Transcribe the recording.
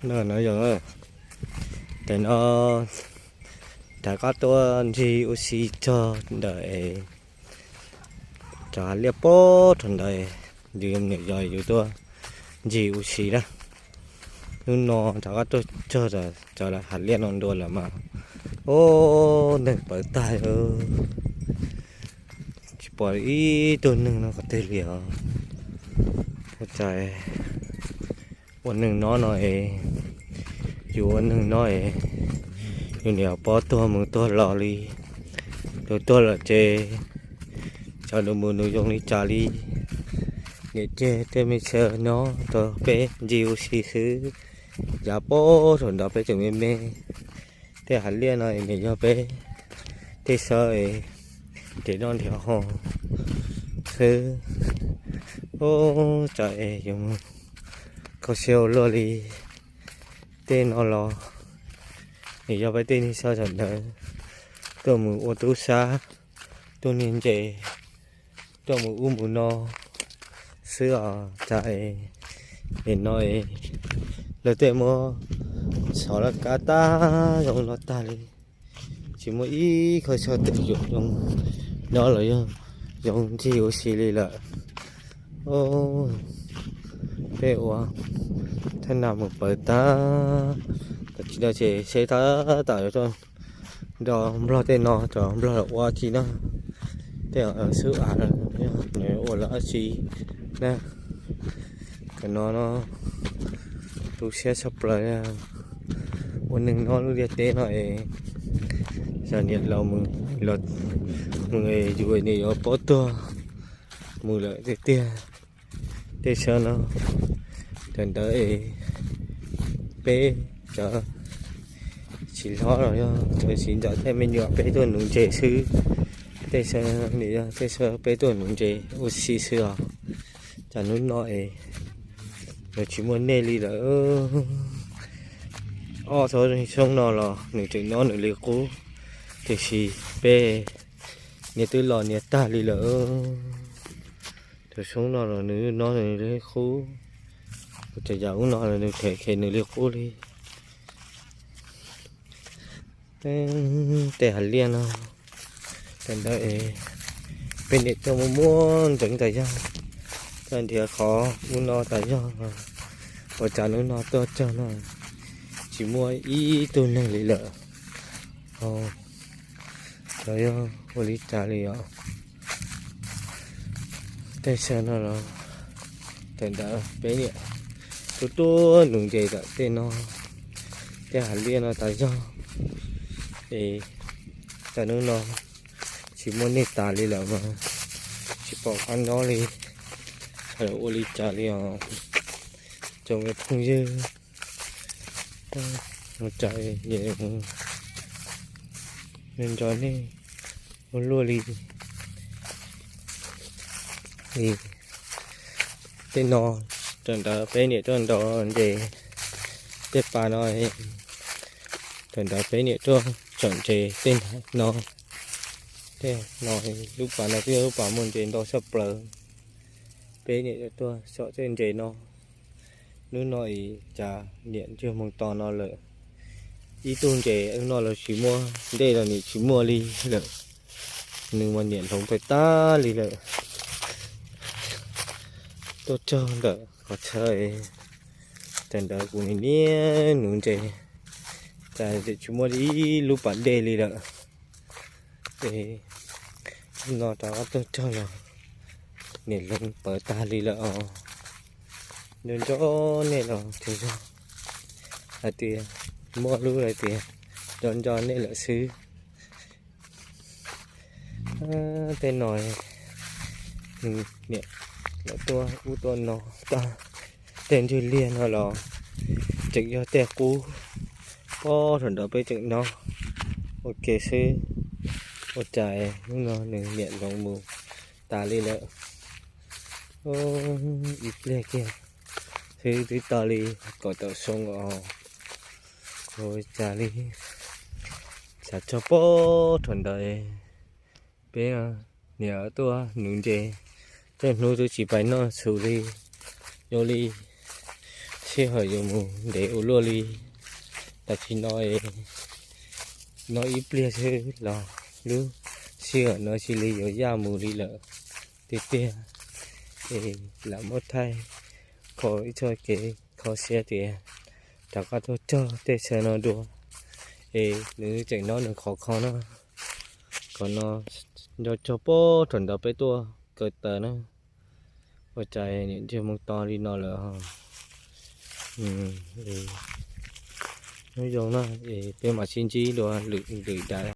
No, no yog, tam no rov qab tuaj ncig ua si txog ntawm es cov hav liaj puag rau ntawd, yus niam yog yus tuaj ncig ua si na. Hnub no rov qab tuaj txog cov hav liaj no dua lawm mas, ub, neeg pawv tag, tsis pom ib tug neeg no qhov twg li os. Ua cas ua neeg no no es, yus ua neeg no es, yus niam pog tuag mus tuag los li, yus tuag lawm ces cov nus mus nus zoo li cas li. Niam ceg tej me chaw no rau peb ncig ua si xwb, yav puag thaum ntawd peb tseem me me. Tej hav liaj no es nws yog peb tej sawv es nrhiav noj nrhiav haus xwb. Ub, tsam es yus mus kho siab ua luaj li. Tej no los nws yog peb tej niag sawv sawm ntawd tuaj mus ua tub sab, tuaj niag ntses, tuaj mus ub mus no xwb os. Tsam es nim no es lawv tej muab xov laj kab tag zoo no tag li, tsis muaj ib qho chaw twg yuav zoo nyob los yog zoo ncig ua si li lawm. Peb ua thaj nas mus pawv tag, tam sim no ces seb tab tom yuav tuaj nrog nplog tej no, cov nplog los ua dab tsi na, tej xwb av, nws ua lawv dab tsi na. Tam no no tu siab tshaj plaws, ua neeg nyob lub ntiaj teb no es, yog niam laus mus, mus es yus niam yuav pog tuag mus lawm tiag tiag. Tej sawv no, thaum ntawd es peb cov tsis hlob los yog cov tsis nco tej me nyuam peb tuaj nuv ntses xwb. Tej sawv no yog tej sawv peb tuaj nuv ntses ua si xwb os. Tsam hnub no es nws tsis muaj nej li lawm. Ob tug xyoob no los nws tseem nyob nws li qub, tiam sis peb niag twb los niag tag li lawm. Tus xyoob no los nws nyob nws li qub, tus yam ub no los nws them khe nws li qub li. Tej hav liaj no, thaum ntawd es peb niam tuaj muaj muaj ntseev tas zog, tuaj nrhiav qhov ub no tas zog, ua cas hnub no tuaj txog no tsis muaj ib tug neeg li lawm. Los yog ua li cas li os. Tej sawv no los, thaum ntawd peb niam tuaj tuaj nuv ntses tom tej no, tej hav liaj no tas zog, es txog hnub no tsis muaj nej tas li lawm mas tsis pom qab nyob li, ua li cas li os. Tsoom me phooj ywg, ua cas nco nej ua luaj li. Tej no, thaum ntawd peb niam tuaj nrog ntses, tej pas no, thaum ntawd peb niam tuaj tsom ntses tej no, tej no, lub pas no twb yog lub pas muaj ntses ntau tshaj plaws. Peb niam tuaj tsom tej ntses no, hnub no es cas niam ntsej muag to no lawm. Ib tug ntses no los tsis muaj, ntej los nim tsis muaj li lawm. Nws mas niam hloov pais tag li lawm. Tuaj txog ntawm qhov chaw, thaum ntawd kuv niam nuv ntses, cas tsis muaj ib lub pas dej li lawm. Es no rov qab tuaj txog los niam hloov pawv tag li lawm os. Nco nco nej los tsuas yog hais tias muaj lub hais tias nco nco nej lawm xwb. Tej no, niam lawv tuaj ub tuaj no tag, tej ntug liaj no los tseem yog tej qub, pob rau nrad peb tseem nyob ua ke xwb. Ua cas hnub no nws niam hloov mus tas li lawm. Ib pliag kiag xwb twb tau li kaum tawm xyoo os. Ua cas li, xav txog pob rau nrad, peb niam tuaj nuv ntses, tej hnub twb tsis pais noj txhuv li, yuav li xya Sij hawm yuav mus ntev ua luaj li, tam sim no es noj ib pliag xwb los lub sij hawm no cia li yuav yaj mus li lawm tiag tiag. Es lam muab thaij kho ib txoj kev kho siab tias rov qab tuaj txog tej chaw no dua, es nws tseem nyob nws qhov kho na. Qhov no nco txog puag thaum ntawd peb tuaj kaw taws na. Ua cas niam ntsej muag to li no lawm. Nyob zoo na, es peb mam sib ntsib dua lwm daim.